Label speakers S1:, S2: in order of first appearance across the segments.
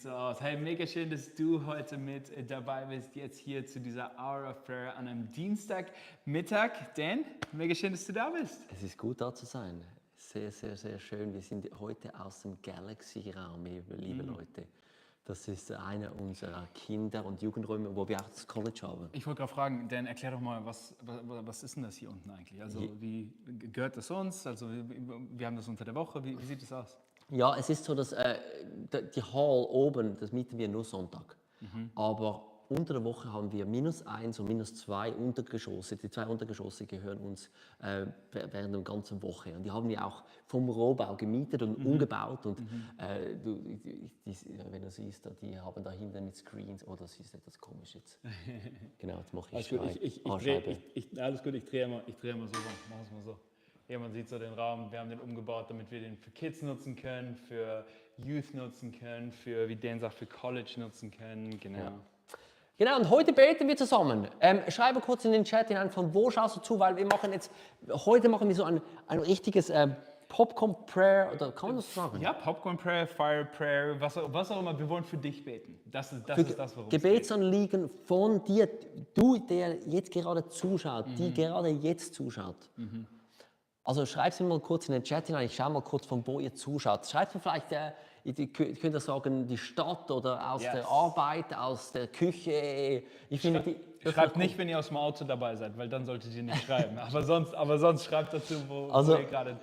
S1: so aus. Hey, mega schön, dass du heute mit dabei bist, jetzt hier zu dieser Hour of Prayer an einem Dienstagmittag. Dan, mega schön, dass du da bist.
S2: Es ist gut, da zu sein. Sehr, sehr, sehr schön. Wir sind heute aus dem Galaxy-Raum, liebe Leute. Das ist einer unserer Kinder- und Jugendräume, wo wir auch das College haben.
S1: Ich wollte gerade fragen, Dan, erklär doch mal, was ist denn das hier unten eigentlich? Also wie gehört das uns? Also wir haben das unter der Woche. Wie sieht das aus?
S2: Ja, es ist so, dass die Hall oben, das mieten wir nur Sonntag. Aber unter der Woche haben wir -1 und -2 Untergeschosse. Die 2 Untergeschosse gehören uns während der ganzen Woche. Und die haben wir auch vom Rohbau gemietet und umgebaut. Und wenn du siehst, die haben da hinten mit Screens. Oh, das ist etwas komisch jetzt. Genau, jetzt mache ich
S1: alles gut, ich drehe mal so rum. Mach es mal so. Ja, man sieht so den Raum, wir haben den umgebaut, damit wir den für Kids nutzen können, für Youth nutzen können, für, wie Dan sagt, für College nutzen können. Genau.
S2: Ja. Genau, und heute beten wir zusammen. Schreibe kurz in den Chat hinein, von wo schaust du zu, weil heute machen wir so ein richtiges Popcorn Prayer, oder kann man das sagen?
S1: Ja, Popcorn Prayer, Fire Prayer, was auch immer, wir wollen für dich beten. Das ist das, worum es geht.
S2: Gebetsanliegen von dir, du, der jetzt gerade zuschaut, die gerade jetzt zuschaut. Also schreib es mir mal kurz in den Chat hinein, ich schaue mal kurz, von wo ihr zuschaut. Schreibt mir vielleicht, ihr könnt ihr sagen, die Stadt oder aus der Arbeit, aus der Küche.
S1: Schreibt nicht, wenn ihr aus dem Auto dabei seid, weil dann solltet ihr nicht schreiben. aber sonst schreibt dazu, wo ihr gerade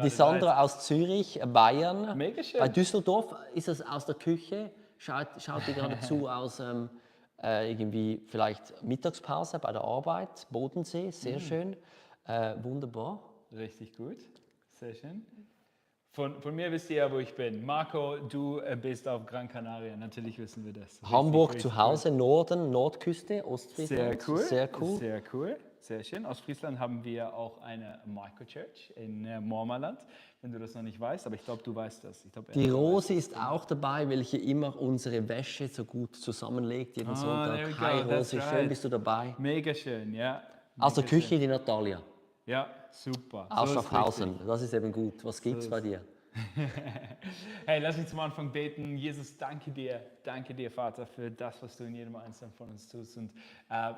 S2: die Sandra
S1: seid.
S2: aus Zürich, Bayern.
S1: Mega schön.
S2: Bei Düsseldorf ist es aus der Küche. Schaut ihr gerade zu aus irgendwie vielleicht Mittagspause bei der Arbeit, Bodensee, sehr schön. Wunderbar.
S1: Richtig gut, sehr schön. Von mir wisst ihr ja, wo ich bin. Marco, du bist auf Gran Canaria, natürlich wissen wir das.
S2: Hamburg zu Hause, Norden, Nordküste, Ostfriesland.
S1: Sehr cool.
S2: Sehr cool.
S1: Sehr cool. Sehr schön. Aus Friesland haben wir auch eine Microchurch in Mormaland, wenn du das noch nicht weißt, aber ich glaube, du weißt das.
S2: Die Rosi ist auch dabei, welche immer unsere Wäsche so gut zusammenlegt jeden Sonntag. Hi Rosi, schön bist du dabei.
S1: Mega schön, ja.
S2: Aus der Küche die Natalia.
S1: Ja, super.
S2: Aus Schaffhausen, das ist eben gut. Was gibt's bei dir?
S1: Hey, lass mich zum Anfang beten. Jesus, danke dir, Vater, für das, was du in jedem Einzelnen von uns tust. Und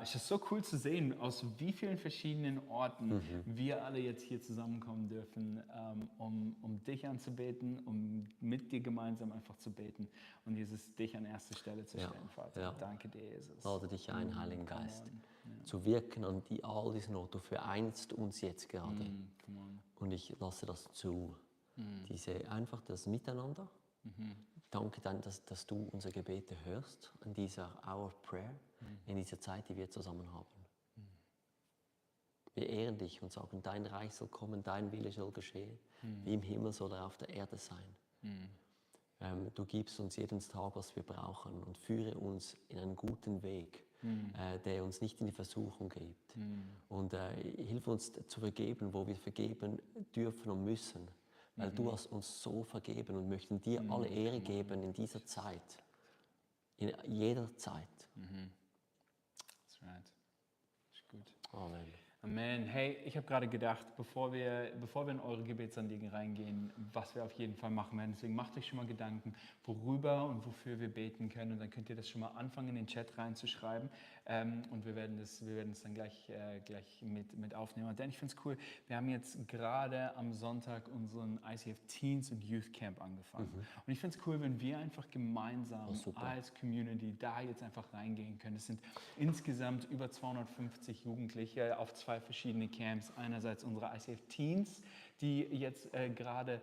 S1: es ist so cool zu sehen, aus wie vielen verschiedenen Orten wir alle jetzt hier zusammenkommen dürfen, um dich anzubeten, um mit dir gemeinsam einfach zu beten und Jesus, dich an erste Stelle zu stellen, Vater.
S2: Ja.
S1: Danke dir, Jesus.
S2: Lade dich ein, Heiligen Geist, zu wirken an all diesen Orten. Du vereinst uns jetzt gerade. Und ich lasse das zu. Einfach das Miteinander. Danke dann, dass du unsere Gebete hörst in dieser Hour of Prayer, in dieser Zeit, die wir zusammen haben. Wir ehren dich und sagen, dein Reich soll kommen, dein Wille soll geschehen, wie im Himmel soll er auf der Erde sein. Du gibst uns jeden Tag, was wir brauchen und führe uns in einen guten Weg, der uns nicht in die Versuchung gibt. Und hilf uns zu vergeben, wo wir vergeben dürfen und müssen. Weil du hast uns so vergeben und möchten dir alle Ehre geben in dieser Zeit. In jeder Zeit.
S1: That's right. Ist gut.
S2: Amen.
S1: Amen. Hey, ich habe gerade gedacht, bevor wir in eure Gebetsanliegen reingehen, was wir auf jeden Fall machen werden. Deswegen macht euch schon mal Gedanken, worüber und wofür wir beten können. Und dann könnt ihr das schon mal anfangen, in den Chat reinzuschreiben. Und wir werden das dann gleich mit aufnehmen. Denn ich finde es cool, wir haben jetzt gerade am Sonntag unseren ICF Teens und Youth Camp angefangen. Und ich finde es cool, wenn wir einfach gemeinsam als Community da jetzt einfach reingehen können. Es sind insgesamt über 250 Jugendliche auf 2 verschiedene Camps. Einerseits unsere ICF Teens, die jetzt gerade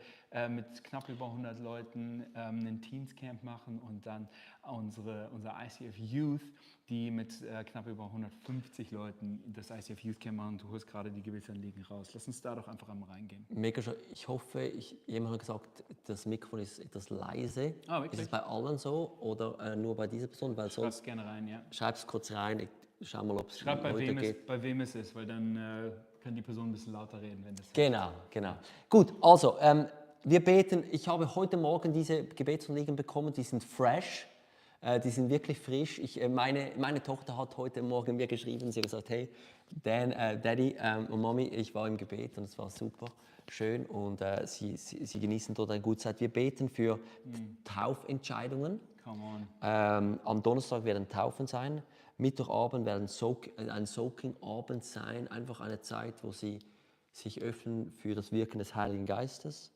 S1: mit knapp über 100 Leuten ein Teens Camp machen, und dann unser ICF Youth, die mit knapp über 150 Leuten das ICF Youth Camp machen. Du holst gerade die Gebetsanliegen raus. Lass uns da doch einfach einmal reingehen.
S2: Mega schön. Ich hoffe, jemand hat gesagt, das Mikrofon ist etwas leise.
S1: Wirklich?
S2: Ist es bei allen so oder nur bei dieser Person? Weil sonst
S1: Schreib's gerne rein, ja.
S2: schreib es kurz rein. Ich schau mal, ob es
S1: Schreib, bei
S2: geht.
S1: wem es ist, weil dann kann die Person ein bisschen lauter reden, wenn das
S2: Genau. Gut, also wir beten. Ich habe heute Morgen diese Gebetsanliegen bekommen, die sind fresh. Die sind wirklich frisch. Meine Tochter hat heute Morgen mir geschrieben, sie hat gesagt, hey, Dan, Daddy und Mommy, ich war im Gebet und es war super, schön, und sie genießen dort eine gute Zeit. Wir beten für Taufentscheidungen.
S1: Come on.
S2: Am Donnerstag werden Taufen sein. Mittwochabend werden ein Soaking-Abend sein. Einfach eine Zeit, wo sie sich öffnen für das Wirken des Heiligen Geistes.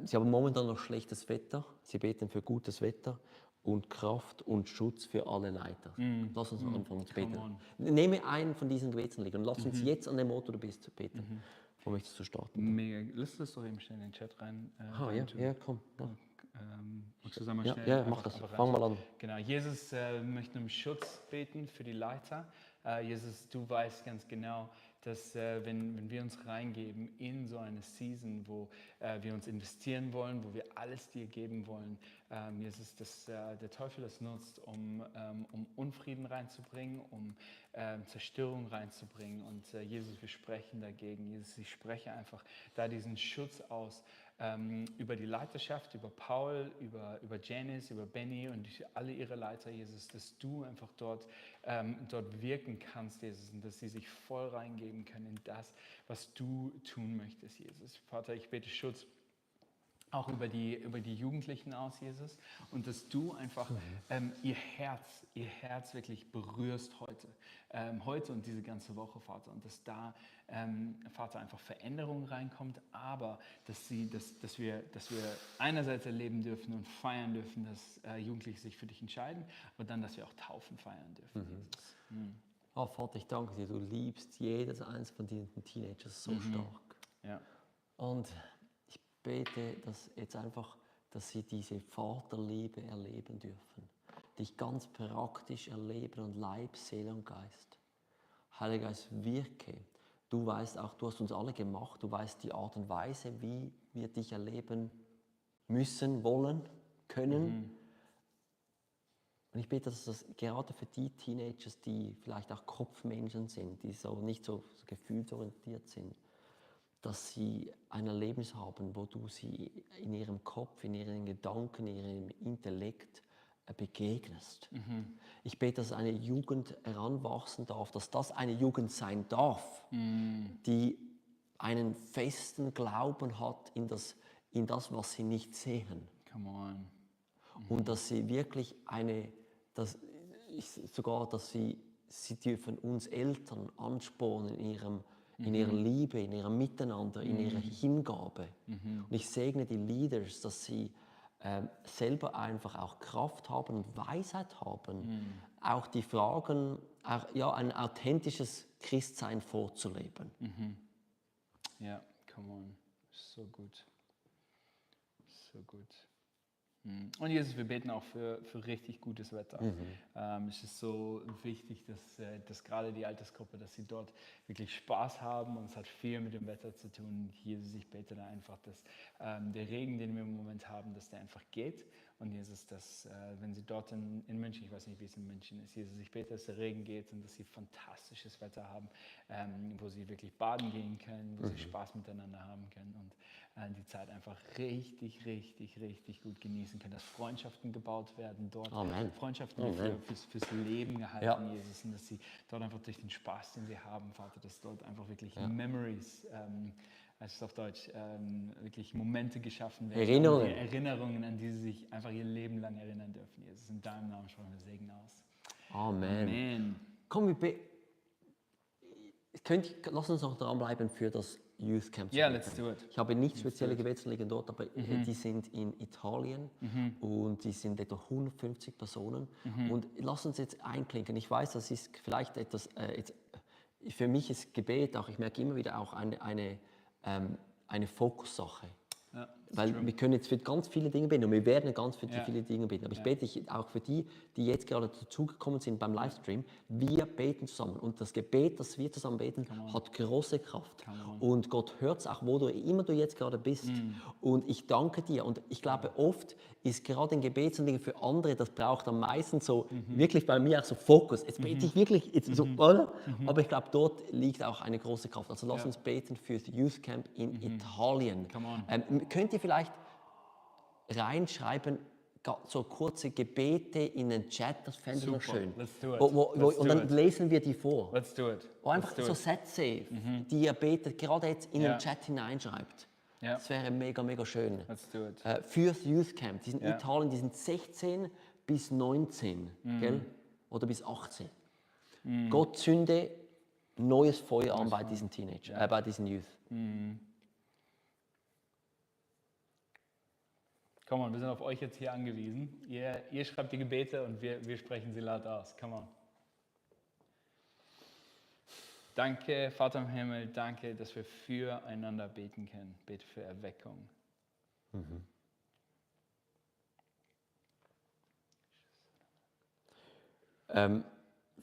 S2: Sie haben momentan noch schlechtes Wetter. Sie beten für gutes Wetter und Kraft und Schutz für alle Leiter. Lass uns anfangen zu beten. Nehme einen von diesen Gebetsanliegen und lass uns jetzt an dem Ort, wo du bist, beten. Wo möchtest du starten?
S1: Mega. Lass das doch eben schnell in den Chat rein.
S2: Ja, komm. Ja.
S1: Magst du sagen mal schnell?
S2: Ja, mach das. Fang mal an.
S1: Genau. Jesus möchte um Schutz beten für die Leiter. Jesus, du weißt ganz genau, dass wenn wir uns reingeben in so eine Season, wo wir uns investieren wollen, wo wir alles dir geben wollen, Jesus, dass der Teufel das nutzt, um Unfrieden reinzubringen, um Zerstörung reinzubringen. Und Jesus, wir sprechen dagegen. Jesus, ich spreche einfach da diesen Schutz aus über die Leiterschaft, über Paul, über Janice, über Benny und alle ihre Leiter, Jesus, dass du einfach dort wirken kannst, Jesus, und dass sie sich voll reingeben können in das, was du tun möchtest, Jesus. Vater, ich bete Schutz auch über die Jugendlichen aus, Jesus, und dass du einfach ihr Herz wirklich berührst heute und diese ganze Woche, Vater, und dass da, Vater, einfach Veränderung reinkommt, aber dass wir einerseits erleben dürfen und feiern dürfen, dass Jugendliche sich für dich entscheiden, aber dann, dass wir auch Taufen feiern dürfen, Jesus.
S2: Oh, Vater, ich danke dir, du liebst jedes eins von diesen Teenagers so stark.
S1: Ja.
S2: Und ich bete, dass jetzt einfach, dass sie diese Vaterliebe erleben dürfen. Dich ganz praktisch erleben und Leib, Seele und Geist. Heiliger Geist, wirke. Du weißt auch, du hast uns alle gemacht, du weißt die Art und Weise, wie wir dich erleben müssen, wollen, können. Und ich bete, dass das gerade für die Teenagers, die vielleicht auch Kopfmenschen sind, die so nicht so gefühlsorientiert sind, dass sie ein Erlebnis haben, wo du sie in ihrem Kopf, in ihren Gedanken, in ihrem Intellekt begegnest. Ich bete, dass eine Jugend heranwachsen darf, dass das eine Jugend sein darf, die einen festen Glauben hat in das, was sie nicht sehen.
S1: Come on.
S2: Und dass sie wirklich dass sie dürfen uns Eltern anspornen in ihrer Liebe, in ihrem Miteinander, in ihrer Hingabe. Und ich segne die Leaders, dass sie selber einfach auch Kraft haben und Weisheit haben, auch die Fragen, ein authentisches Christsein vorzuleben.
S1: Ja, come on. So gut. So gut. Und Jesus, wir beten auch für richtig gutes Wetter. Es ist so wichtig, dass gerade die Altersgruppe, dass sie dort wirklich Spaß haben, und es hat viel mit dem Wetter zu tun. Jesus, ich bete da einfach, dass der Regen, den wir im Moment haben, dass der einfach geht. Und Jesus, dass wenn sie dort in München, ich weiß nicht, wie es in München ist, Jesus, ich bete, dass der Regen geht und dass sie fantastisches Wetter haben, wo sie wirklich baden gehen können, wo sie Spaß miteinander haben können und die Zeit einfach richtig, richtig, richtig gut genießen können, dass Freundschaften gebaut werden dort,
S2: Amen.
S1: Freundschaften fürs Leben gehalten, Jesus, und dass sie dort einfach durch den Spaß, den sie haben, Vater, dass dort einfach wirklich Memories, heißt es auf Deutsch, wirklich Momente geschaffen werden. Erinnerungen, an die sie sich einfach ihr Leben lang erinnern dürfen, Jesus. In deinem Namen sprechen wir Segen aus.
S2: Amen.
S1: Amen.
S2: Komm, lass uns noch dranbleiben für das Youth Camp.
S1: Ja, let's do it.
S2: Ich habe nicht spezielle Gebetsanliegen dort, aber die sind in Italien und die sind etwa 150 Personen. Und lass uns jetzt einklinken. Ich weiß, das ist vielleicht etwas, für mich ist Gebet auch, ich merke immer wieder auch eine Fokussache.
S1: Ja,
S2: weil wir können jetzt für ganz viele Dinge beten und wir werden ganz für viele Dinge beten. Aber ich bete auch für die jetzt gerade dazugekommen sind beim Livestream. Wir beten zusammen und das Gebet, das wir zusammen beten, hat große Kraft. Und Gott hört es auch, wo du immer du jetzt gerade bist. Und ich danke dir. Und ich glaube, oft ist gerade ein Gebetsanliegen für andere, das braucht am meisten so, wirklich bei mir auch so Fokus. Jetzt bete ich wirklich, so, oder? Aber ich glaube, dort liegt auch eine große Kraft. Also lass uns beten für das Youth Camp in Italien. Könnt ihr vielleicht reinschreiben, so kurze Gebete in den Chat, das fände ich noch schön.
S1: Let's do it.
S2: Und dann lesen wir die vor.
S1: Let's do it.
S2: Einfach so Sätze, die ihr betet, gerade jetzt in den Chat hineinschreibt. Das wäre mega, mega schön.
S1: Let's do it.
S2: Für das Youth Camp, die sind in Italien, die sind 16 bis 19, gell? Oder bis 18. Gott zünde neues Feuer an bei diesen Teenager, bei diesen Youth.
S1: Come on, wir sind auf euch jetzt hier angewiesen. Ihr schreibt die Gebete und wir sprechen sie laut aus. Come on. Danke, Vater im Himmel, danke, dass wir füreinander beten können. Bete für Erweckung.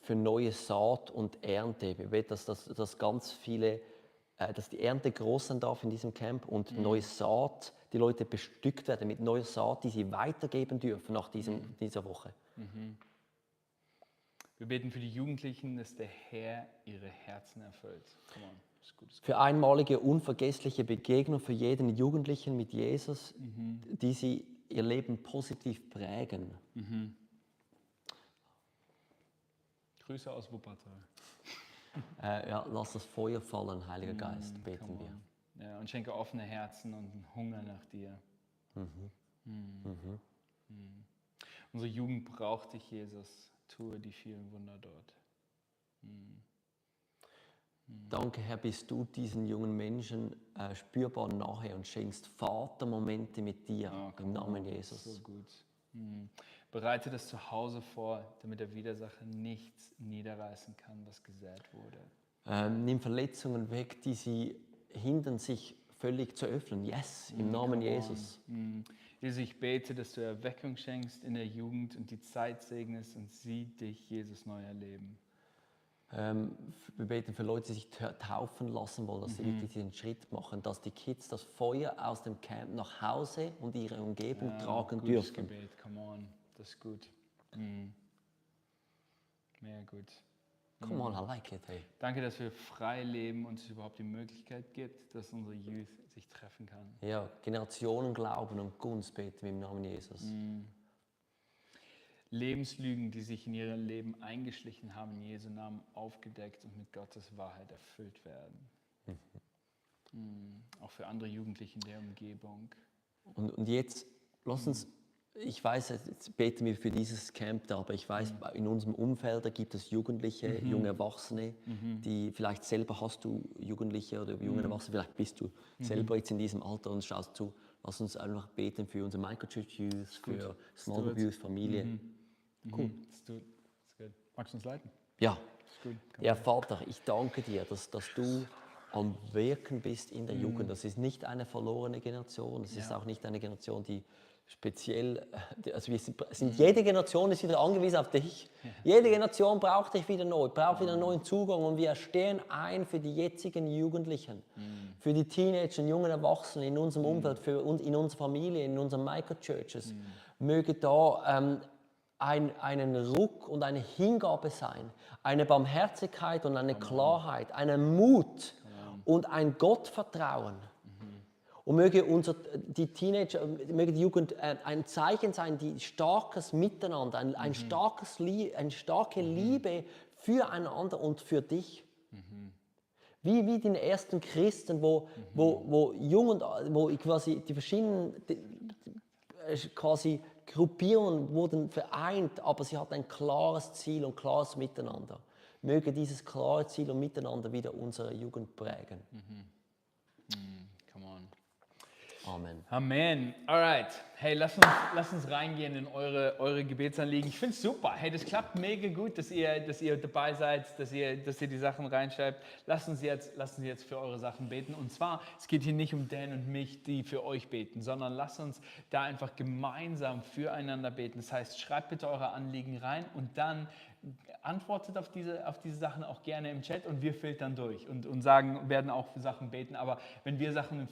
S2: Für neue Saat und Ernte. Ich will, dass ganz viele, dass die Ernte groß sein darf in diesem Camp und neue Saat, die Leute bestückt werden mit neuer Saat, die sie weitergeben dürfen nach dieser Woche.
S1: Wir beten für die Jugendlichen, dass der Herr ihre Herzen erfüllt. Come on, das ist gut.
S2: Für einmalige, unvergessliche Begegnung für jeden Jugendlichen mit Jesus, die sie ihr Leben positiv prägen.
S1: Grüße aus Wuppertal.
S2: Lass das Feuer fallen, Heiliger Geist, beten wir.
S1: Ja, und schenke offene Herzen und einen Hunger nach dir. Unsere Jugend braucht dich, Jesus. Tue die vielen Wunder dort.
S2: Danke, Herr, bist du diesen jungen Menschen spürbar nahe und schenkst Vatermomente mit dir im Namen Jesus.
S1: So gut. Bereite das Zuhause vor, damit der Widersacher nichts niederreißen kann, was gesät wurde.
S2: Nimm Verletzungen weg, die sie hindern, sich völlig zu öffnen. Yes, im Namen Jesus.
S1: Jesus, ich bete, dass du Erweckung schenkst in der Jugend und die Zeit segnest und sie dich, Jesus, neu erleben.
S2: Wir beten für Leute, die sich taufen lassen wollen, dass sie wirklich diesen Schritt machen, dass die Kids das Feuer aus dem Camp nach Hause und ihre Umgebung tragen
S1: gutes
S2: dürfen.
S1: Gebet, come on, das ist gut. Mehr gut.
S2: Come on, I like it, hey.
S1: Danke, dass wir frei leben und es überhaupt die Möglichkeit gibt, dass unsere Youth sich treffen kann.
S2: Ja, Generationen Glauben und Gunst beten wir im Namen Jesus.
S1: Lebenslügen, die sich in ihrem Leben eingeschlichen haben, in Jesu Namen aufgedeckt und mit Gottes Wahrheit erfüllt werden. Auch für andere Jugendliche in der Umgebung.
S2: Und jetzt, lass uns, ich weiß, jetzt beten wir für dieses Camp da, aber ich weiß, in unserem Umfeld, da gibt es Jugendliche, junge Erwachsene, die vielleicht selber hast du Jugendliche oder junge Erwachsene, vielleicht bist du selber jetzt in diesem Alter und schaust zu. Lass uns einfach beten für unsere Microchurch Youth, für Small Group Youth, Familie. Cool.
S1: Das ist gut. Magst du uns leiten?
S2: Ja.
S1: Ist gut.
S2: Ja, Vater, ich danke dir, dass du am Wirken bist in der Jugend. Das ist nicht eine verlorene Generation, es ist auch nicht eine Generation, die speziell, also jede Generation ist wieder angewiesen auf dich. Jede Generation braucht dich wieder neu, braucht wieder einen neuen Zugang und wir stehen ein für die jetzigen Jugendlichen, für die Teenager und jungen Erwachsenen in unserem Umfeld, in unserer Familie, in unseren Microchurches. Möge da einen Ruck und eine Hingabe sein, eine Barmherzigkeit und eine Klarheit, einen Mut und ein Gottvertrauen. Und möge die Teenager, möge die Jugend ein Zeichen sein, die starkes Miteinander, eine starke Liebe füreinander und für dich. Wie die ersten Christen, wo quasi die verschiedenen quasi Gruppierungen wurden vereint, aber sie hatten ein klares Ziel und klares Miteinander. Möge dieses klare Ziel und Miteinander wieder unsere Jugend prägen.
S1: Come on.
S2: Amen.
S1: Amen. Alright. Hey, lass uns reingehen in eure Gebetsanliegen. Ich finde es super. Hey, das klappt mega gut, dass ihr dabei seid, dass ihr die Sachen reinschreibt. Lasst uns jetzt für eure Sachen beten. Und zwar, es geht hier nicht um Dan und mich, die für euch beten, sondern lasst uns da einfach gemeinsam füreinander beten. Das heißt, schreibt bitte eure Anliegen rein und dann antwortet auf diese Sachen auch gerne im Chat und wir filtern durch und werden auch für Sachen beten. Aber wenn wir Sachen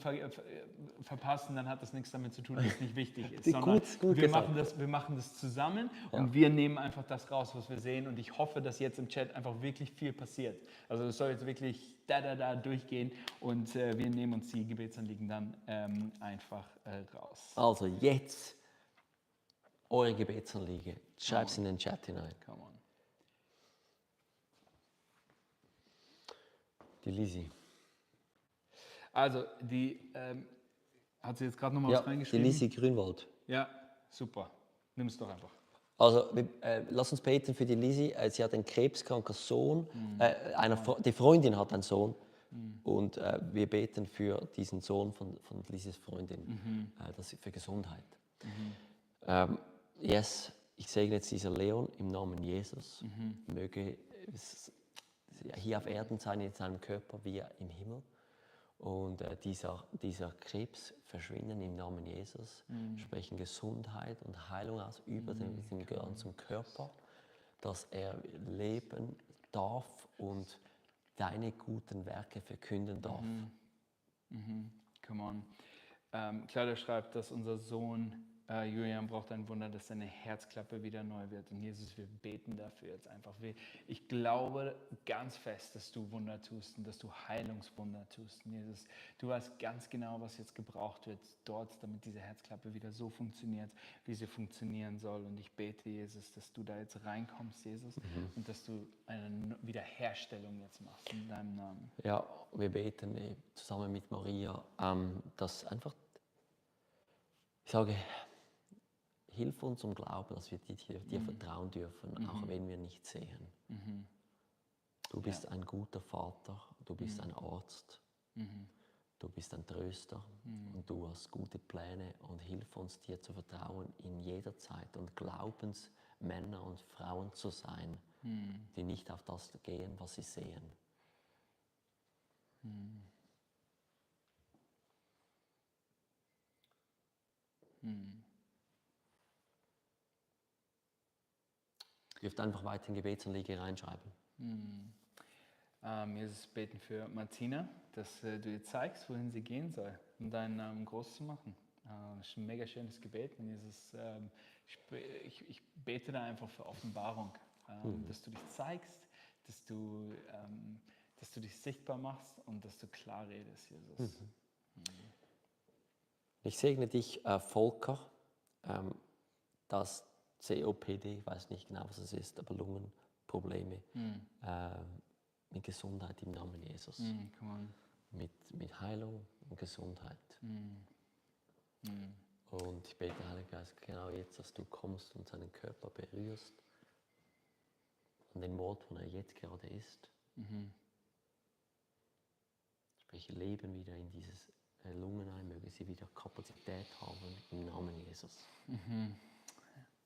S1: verpassen, dann hat das nichts damit zu tun, dass es nicht wichtig ist. Sondern wir machen das zusammen und wir nehmen einfach das raus, was wir sehen. Und ich hoffe, dass jetzt im Chat einfach wirklich viel passiert. Also es soll jetzt wirklich durchgehen und wir nehmen uns die Gebetsanliegen dann einfach raus.
S2: Also jetzt eure Gebetsanliegen. Schreibt es in den Chat hinein.
S1: Come on.
S2: Die Lisi.
S1: Also, hat sie jetzt gerade nochmal was
S2: Die
S1: reingeschrieben?
S2: Lisi Grünwald.
S1: Ja, super. Nimm es doch einfach.
S2: Also, lass uns beten für die Lisi. Sie hat einen krebskranken Sohn. Die Freundin hat einen Sohn. Und wir beten für diesen Sohn von Lisis Freundin, für Gesundheit. Yes, ich segne jetzt dieser Leon im Namen Jesus. Möge es hier auf Erden sein, in seinem Körper wie im Himmel. Und dieser Krebs verschwinden im Namen Jesus. Sprechen Gesundheit und Heilung aus über den ganzen Körper, dass er leben darf und deine guten Werke verkünden darf.
S1: Come on. Claudia schreibt, dass unser Sohn Julian braucht ein Wunder, dass seine Herzklappe wieder neu wird. Und Jesus, wir beten dafür jetzt einfach. Ich glaube ganz fest, dass du Wunder tust und dass du Heilungswunder tust. Und Jesus, du weißt ganz genau, was jetzt gebraucht wird dort, damit diese Herzklappe wieder so funktioniert, wie sie funktionieren soll. Und ich bete, Jesus, dass du da jetzt reinkommst, Jesus, und dass du eine Wiederherstellung jetzt machst in deinem Namen.
S2: Ja, wir beten zusammen mit Maria, dass einfach, ich sage, hilf uns zum Glauben, dass wir dir vertrauen dürfen, auch wenn wir nicht sehen. Du bist ein guter Vater, du bist ein Arzt, du bist ein Tröster und du hast gute Pläne und hilf uns, dir zu vertrauen in jeder Zeit und Glaubensmänner und Frauen zu sein, die nicht auf das gehen, was sie sehen. Ihr dürft einfach weiter in Gebetsanliegen reinschreiben.
S1: Jesus, beten für Martina, dass du ihr zeigst, wohin sie gehen soll, um deinen Namen groß zu machen. Das ist ein mega schönes Gebet. Und Jesus, ich bete da einfach für Offenbarung, dass du dich zeigst, dass du dich sichtbar machst und dass du klar redest, Jesus.
S2: Ich segne dich, Volker, dass COPD, ich weiß nicht genau, was es ist, aber Lungenprobleme, mit Gesundheit im Namen Jesus. Mit Heilung und Gesundheit. Und ich bete, Heiliger Geist, genau jetzt, dass du kommst und seinen Körper berührst, an den Ort, wo er jetzt gerade ist. Spreche Leben wieder in dieses Lungen ein, möge sie wieder Kapazität haben, im Namen Jesus.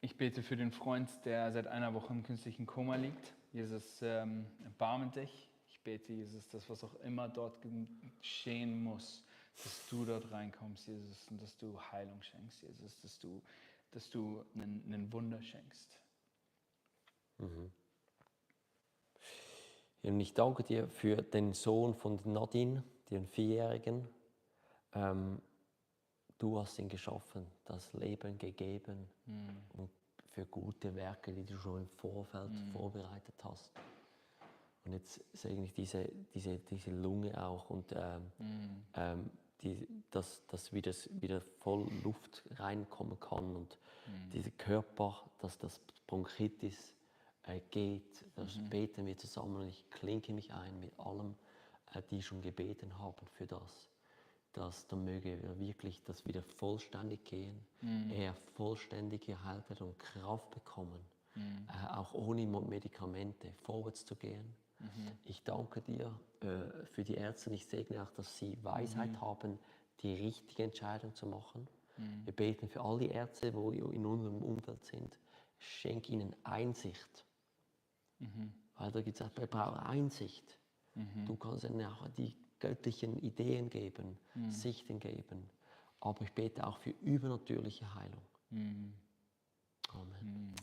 S1: Ich bete für den Freund, der seit einer Woche im künstlichen Koma liegt. Jesus, erbarme dich. Ich bete, Jesus, dass was auch immer dort geschehen muss, dass du dort reinkommst, Jesus, und dass du Heilung schenkst, Jesus, dass du einen Wunder schenkst.
S2: Und ich danke dir für den Sohn von Nadine, den 4-Jährigen. Du hast ihn geschaffen, das Leben gegeben und für gute Werke, die du schon im Vorfeld vorbereitet hast. Und jetzt segne ich diese Lunge auch und dass wieder voll Luft reinkommen kann und dieser Körper, dass das Bronchitis geht. Das beten wir zusammen und ich klinke mich ein mit allem, die schon gebeten haben für das. Dass dann möge wirklich das wieder vollständig gehen, er vollständig geheilt wird und Kraft bekommen, auch ohne Medikamente vorwärts zu gehen. Ich danke dir für die Ärzte. Ich segne auch, dass sie Weisheit haben, die richtige Entscheidung zu machen. Wir beten für all die Ärzte, die in unserem Umfeld sind. Schenk ihnen Einsicht. Weil da gibt es auch, wir brauchen Einsicht. Du kannst ihnen auch die göttlichen Ideen geben, Sichten geben. Aber ich bete auch für übernatürliche Heilung. Amen.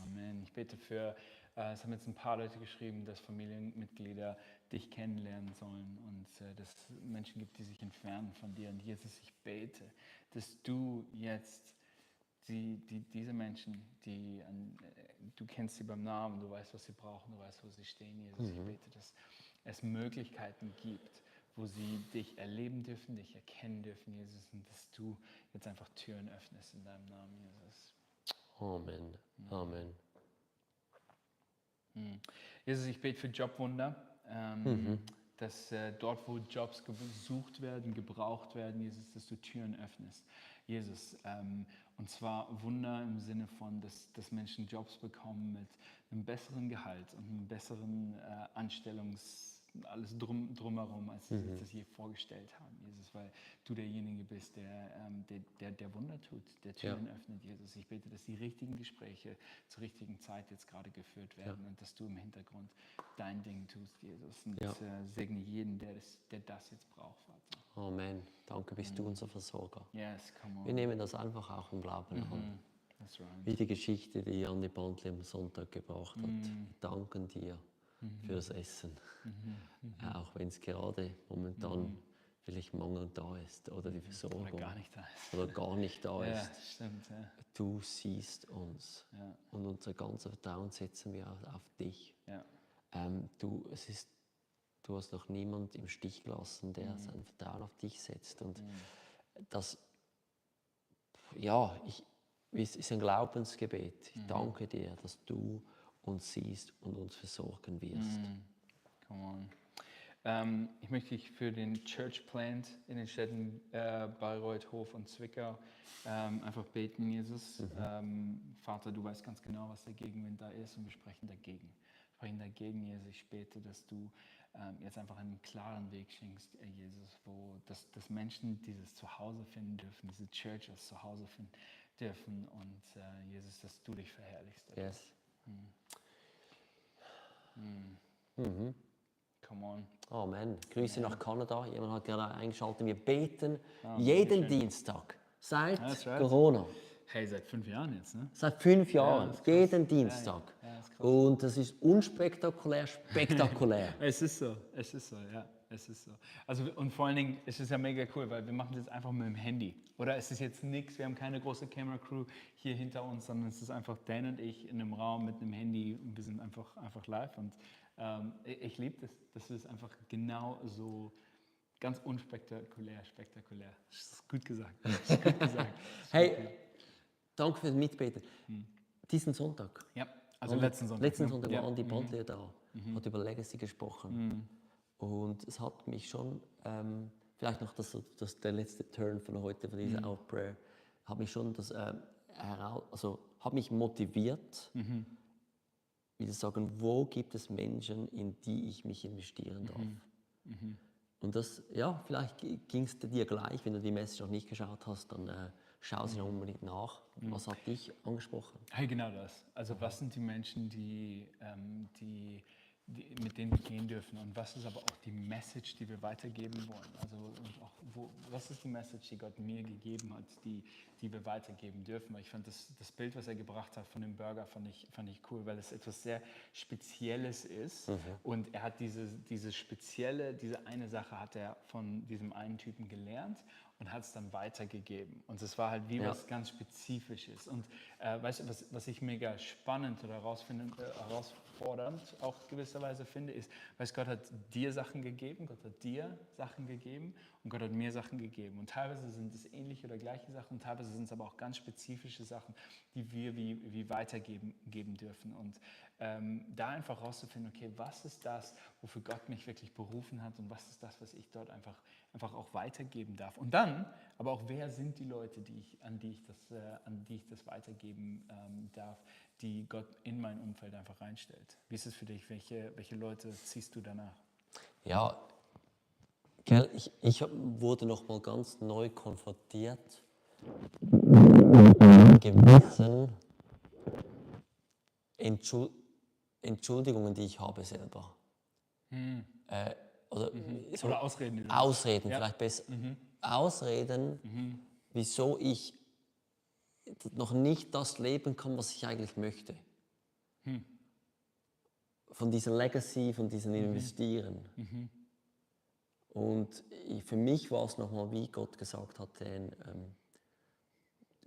S1: Amen. Ich bete für, es haben jetzt ein paar Leute geschrieben, dass Familienmitglieder dich kennenlernen sollen und dass es Menschen gibt, die sich entfernen von dir. Und Jesus, ich bete, dass du jetzt diese Menschen, du kennst sie beim Namen, du weißt, was sie brauchen, du weißt, wo sie stehen, Jesus. Ich bete, dass es Möglichkeiten gibt, wo sie dich erleben dürfen, dich erkennen dürfen, Jesus, und dass du jetzt einfach Türen öffnest in deinem Namen, Jesus.
S2: Amen. Amen.
S1: Jesus, ich bete für Jobwunder, dass dort, wo Jobs gesucht werden, gebraucht werden, Jesus, dass du Türen öffnest. Jesus. Und zwar Wunder im Sinne von, dass Menschen Jobs bekommen mit einem besseren Gehalt und einem besseren alles drumherum, als sie sich das je vorgestellt haben, Jesus, weil du derjenige bist, der Wunder tut, der Türen öffnet, Jesus. Ich bete, dass die richtigen Gespräche zur richtigen Zeit jetzt gerade geführt werden und dass du im Hintergrund dein Ding tust, Jesus. Und segne jeden, der das jetzt braucht, Vater.
S2: Amen. Danke, bist du unser Versorger.
S1: Yes, come on.
S2: Wir nehmen das einfach auch im Glauben an.
S1: That's right.
S2: Wie die Geschichte, die Andi Bandli am Sonntag gebracht hat. Wir danken dir fürs Essen. Auch wenn es gerade momentan vielleicht Mangel da ist oder die Versorgung.
S1: Oder gar nicht da ist.
S2: Oder gar nicht da
S1: Ja,
S2: ist.
S1: stimmt. Ja.
S2: Du siehst uns.
S1: Ja.
S2: Und unser ganzes Vertrauen setzen wir auf dich.
S1: Ja.
S2: Du hast noch niemand im Stich gelassen, der sein Vertrauen auf dich setzt. Und das, es ist ein Glaubensgebet. Ich danke dir, dass du uns siehst und uns versorgen wirst.
S1: Come on. Ich möchte dich für den Church Plant in den Städten Bayreuth, Hof und Zwickau einfach beten, Jesus. Vater, du weißt ganz genau, was der Gegenwind da ist und wir sprechen dagegen. Wir sprechen dagegen, Jesus. Ich bete, dass du jetzt einfach einen klaren Weg schenkst, Jesus, dass Menschen dieses Zuhause finden dürfen, diese Churches Zuhause finden dürfen und Jesus, dass du dich verherrlichst.
S2: Yes.
S1: Come on.
S2: Amen. Grüße nach Kanada. Jemand hat gerade eingeschaltet. Wir beten
S1: Dankeschön.
S2: jeden Dienstag seit
S1: That's right.
S2: Corona.
S1: Hey, seit 5 Jahren jetzt, ne?
S2: Seit 5 Jahren.
S1: das ist krass.
S2: Jeden Dienstag.
S1: Ja, das ist krass.
S2: Und das ist unspektakulär, spektakulär.
S1: Es ist so, ja, es ist so. Also und vor allen Dingen ist es ja mega cool, weil wir machen das jetzt einfach mit dem Handy. Oder es ist jetzt nichts, wir haben keine große Camera-Crew hier hinter uns, sondern es ist einfach Dan und ich in einem Raum mit einem Handy und wir sind einfach live. Und ich liebe das, dass es einfach genau so ganz unspektakulär, spektakulär. Das ist gut gesagt. Das ist gut gesagt.
S2: Hey, danke fürs Mitbeten. Diesen Sonntag.
S1: Ja, also letzten Sonntag.
S2: Letzten Sonntag
S1: Ja.
S2: war Andi Bandli da, hat über Legacy gesprochen. Und es hat mich schon, vielleicht noch der letzte Turn von heute, von dieser Outprayer, hat mich schon hat mich motiviert, wieder sagen, wo gibt es Menschen, in die ich mich investieren darf. Und das, vielleicht ging es dir gleich, wenn du die Message noch nicht geschaut hast, dann schau sie noch unbedingt nach. Was hat dich angesprochen?
S1: Hey, genau das. Also was sind die Menschen, mit denen wir gehen dürfen und was ist aber auch die Message, die wir weitergeben wollen. Also und auch was ist die Message, die Gott mir gegeben hat, die wir weitergeben dürfen. Weil ich fand das Bild, was er gebracht hat von dem Burger, fand ich cool, weil es etwas sehr Spezielles ist und er hat diese eine Sache hat er von diesem einen Typen gelernt und hat es dann weitergegeben. Und es war halt wie was ganz Spezifisches. Und weißt du, was ich mega spannend oder herausfordernd auch gewisserweise finde, ist, weißt, Gott hat dir Sachen gegeben, Gott hat dir Sachen gegeben und Gott hat mir Sachen gegeben. Und teilweise sind es ähnliche oder gleiche Sachen und teilweise sind es aber auch ganz spezifische Sachen, die wir wie weitergeben dürfen. Und da einfach rauszufinden, okay, was ist das, wofür Gott mich wirklich berufen hat und was ist das, was ich dort einfach auch weitergeben darf. Und dann, aber auch, wer sind die Leute, an die ich das weitergeben darf, die Gott in mein Umfeld einfach reinstellt. Wie ist es für dich? Welche Leute ziehst du danach?
S2: Ja, gell, ich wurde noch mal ganz neu konfrontiert mit gewissen Entschuldigungen, die ich habe selber.
S1: Oder Ausreden.
S2: Ausreden, vielleicht besser. Ausreden, wieso ich noch nicht das leben kann, was ich eigentlich möchte. Von dieser Legacy, von diesem Investieren. Und für mich war es nochmal, wie Gott gesagt hat,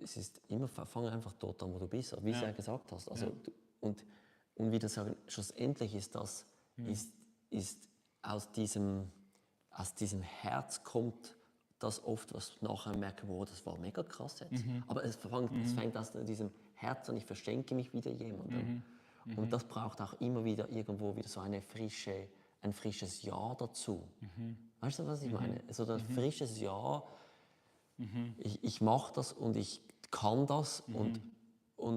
S2: es ist immer, fang einfach dort an, wo du bist, wie du ja gesagt hast. Also, und wieder sagen, schlussendlich ist das, ist aus diesem Herz kommt das oft, was nachher merke, wow, das war mega krass jetzt. Aber es fängt aus diesem Herz an, ich verschenke mich wieder jemandem. Und das braucht auch immer wieder irgendwo wieder so ein frisches Ja dazu. Weißt du, was ich meine? So ein frisches Ja, Ich mache das und ich kann das und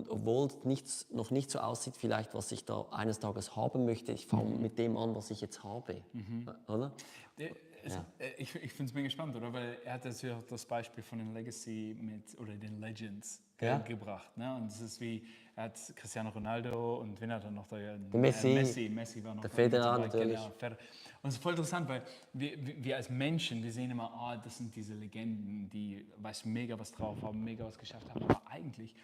S2: obwohl es noch nicht so aussieht, vielleicht was ich da eines Tages haben möchte, ich fange mit dem an, was ich jetzt habe. Oder?
S1: Ich finde es mega spannend, oder? Weil er hat ja auch das Beispiel von den Legacy oder den Legends gebracht. Ne? Und es ist wie, er hat Cristiano Ronaldo und wen hat er noch da?
S2: Messi
S1: war noch
S2: der
S1: da
S2: Federer
S1: mit dabei.
S2: natürlich.
S1: Genau, und es ist voll interessant, weil wir als Menschen, wir sehen immer, das sind diese Legenden, die mega was drauf haben, mega was geschafft haben, aber eigentlich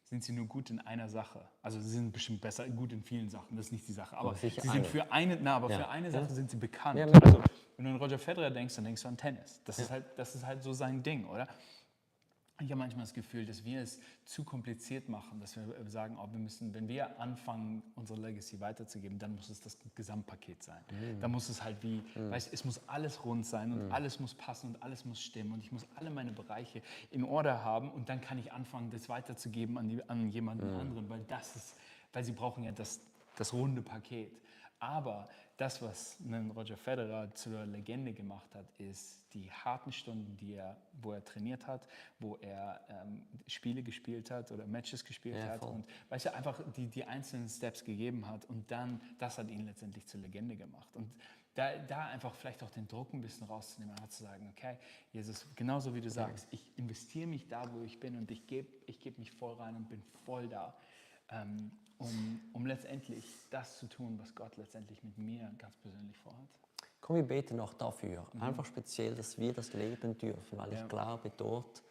S1: sind sie nur gut in einer Sache. Also sie sind bestimmt gut in vielen Sachen, das ist nicht die Sache. Aber sie sind für eine Sache sind sie bekannt.
S2: Ja.
S1: Also wenn du an Roger Federer denkst, dann denkst du an Tennis. Das ist halt so sein Ding, oder? Ich habe manchmal das Gefühl, dass wir es zu kompliziert machen, dass wir sagen, wenn wir anfangen, unsere Legacy weiterzugeben, dann muss es das Gesamtpaket sein. Dann muss es halt es muss alles rund sein und alles muss passen und alles muss stimmen und ich muss alle meine Bereiche in Order haben und dann kann ich anfangen, das weiterzugeben an jemanden anderen, weil sie brauchen ja das runde Paket. Aber das, was Roger Federer zur Legende gemacht hat, ist die harten Stunden, wo er trainiert hat, wo er Spiele gespielt hat oder Matches gespielt hat
S2: voll.
S1: und einfach die einzelnen Steps gegeben hat und dann, das hat ihn letztendlich zur Legende gemacht. Und da einfach vielleicht auch den Druck ein bisschen rauszunehmen und zu sagen, okay, Jesus, genauso wie du sagst, ich investiere mich da, wo ich bin und ich gebe mich voll rein und bin voll da. Um letztendlich das zu tun, was Gott letztendlich mit mir ganz persönlich vorhat.
S2: Komm, wir beten auch dafür. Einfach speziell, dass wir das leben dürfen, weil ich glaube, dort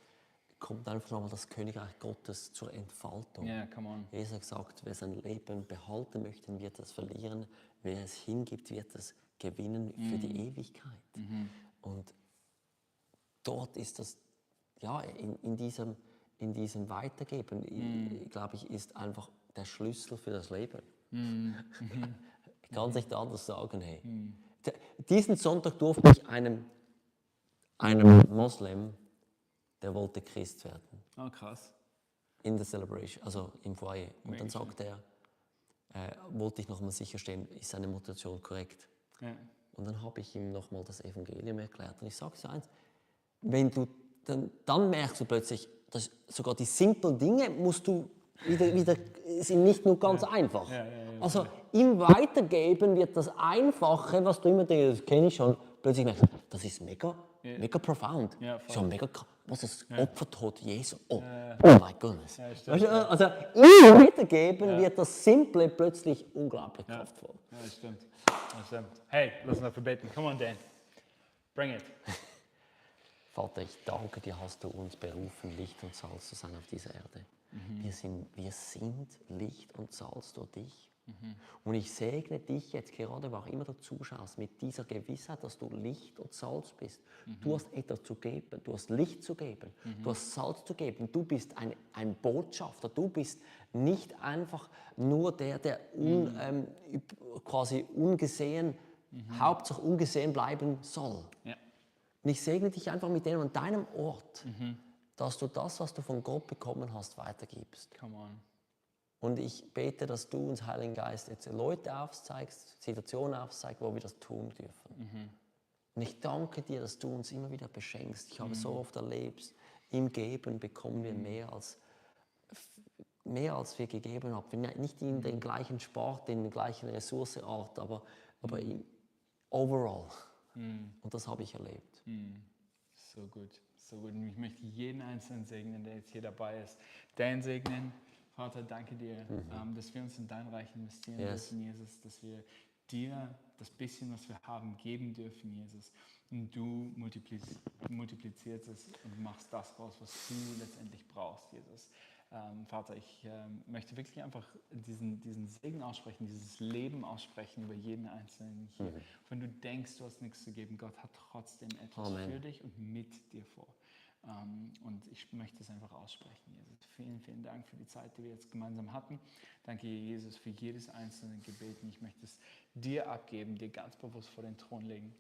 S2: kommt einfach nochmal das Königreich Gottes zur Entfaltung.
S1: Come on.
S2: Jesus hat gesagt, wer sein Leben behalten möchte, wird es verlieren. Wer es hingibt, wird es gewinnen für die Ewigkeit. Und dort ist das, in diesem Weitergeben, glaube ich, ist einfach der Schlüssel für das Leben. Ich kann es nicht anders sagen. Hey. Diesen Sonntag durfte ich einem Moslem, der wollte Christ werden.
S1: Oh, krass.
S2: In der Celebration, also im Foyer. Und dann sagt er, wollte ich nochmal sicherstellen, ist seine Motivation korrekt?
S1: Ja.
S2: Und dann habe ich ihm nochmal das Evangelium erklärt. Und ich sage dir eins, wenn du dann merkst du plötzlich, dass sogar die simplen Dinge musst du wieder sind nicht nur ganz einfach. Also im Weitergeben wird das Einfache, was du immer denkst, das kenne ich schon, plötzlich merkst du, das ist mega profound. Schon mega krass. Was das Opfertod Jesu. Oh my goodness. Also im Weitergeben wird das Simple plötzlich unglaublich kraftvoll.
S1: Ja, das stimmt. Hey, lass uns dafür beten. Come on, Dan. Bring it.
S2: Vater, ich danke dir, hast du uns berufen, Licht und Salz zu sein auf dieser Erde. Wir sind Licht und Salz durch dich. Und ich segne dich jetzt gerade, wo auch immer du zuschaust, mit dieser Gewissheit, dass du Licht und Salz bist. Du hast etwas zu geben, du hast Licht zu geben, du hast Salz zu geben. Du bist ein Botschafter, du bist nicht einfach nur der quasi ungesehen, Hauptsache ungesehen bleiben soll.
S1: Ja.
S2: Und ich segne dich einfach mit dem an deinem Ort, dass du das, was du von Gott bekommen hast, weitergibst.
S1: Come on.
S2: Und ich bete, dass du uns, Heiligen Geist, jetzt Leute aufzeigst, Situationen aufzeigst, wo wir das tun dürfen. Und ich danke dir, dass du uns immer wieder beschenkst. Ich habe so oft erlebt, im Geben bekommen wir mehr als wir gegeben haben. Nicht in den gleichen Sport, in der gleichen Ressourcenart, aber overall. Und das habe ich erlebt.
S1: So gut, so gut. Und ich möchte jeden Einzelnen segnen, der jetzt hier dabei ist. Dan segnen. Vater, danke dir, dass wir uns in dein Reich investieren dürfen, Jesus, dass wir dir das bisschen, was wir haben, geben dürfen, Jesus. Und du multiplizierst es und machst das raus, was du letztendlich brauchst, Jesus. Vater, ich möchte wirklich einfach diesen Segen aussprechen, dieses Leben aussprechen über jeden Einzelnen hier. Wenn du denkst, du hast nichts zu geben, Gott hat trotzdem etwas für dich und mit dir vor. Und ich möchte es einfach aussprechen, Jesus. Vielen, vielen Dank für die Zeit, die wir jetzt gemeinsam hatten. Danke, Jesus, für jedes einzelne Gebet. Und ich möchte es dir abgeben, dir ganz bewusst vor den Thron legen.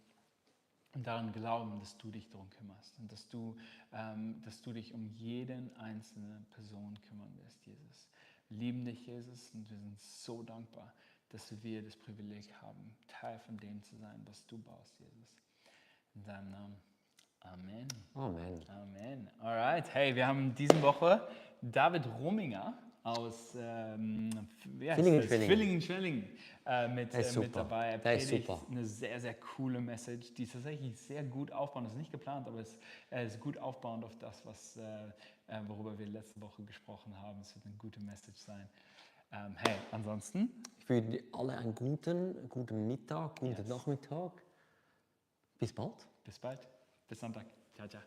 S1: Und daran glauben, dass du dich darum kümmerst und dass du dich um jeden einzelne Person kümmern wirst, Jesus. Wir lieben dich, Jesus, und wir sind so dankbar, dass wir das Privileg haben, Teil von dem zu sein, was du baust, Jesus. In deinem Namen. Amen.
S2: Amen.
S1: Amen. Alright, hey, wir haben diese Woche David Rominger aus Villingen-Schwenningen mit dabei. Er
S2: Der ist
S1: predigt
S2: super.
S1: eine sehr, sehr coole Message, die tatsächlich sehr gut aufbauen. Das ist nicht geplant, aber es ist gut aufbauend auf das, worüber wir letzte Woche gesprochen haben. Es wird eine gute Message sein. Hey, ansonsten?
S2: Ich wünsche alle einen guten Mittag, guten Nachmittag. Bis bald.
S1: Bis bald. Bis Sonntag. Ciao, ciao.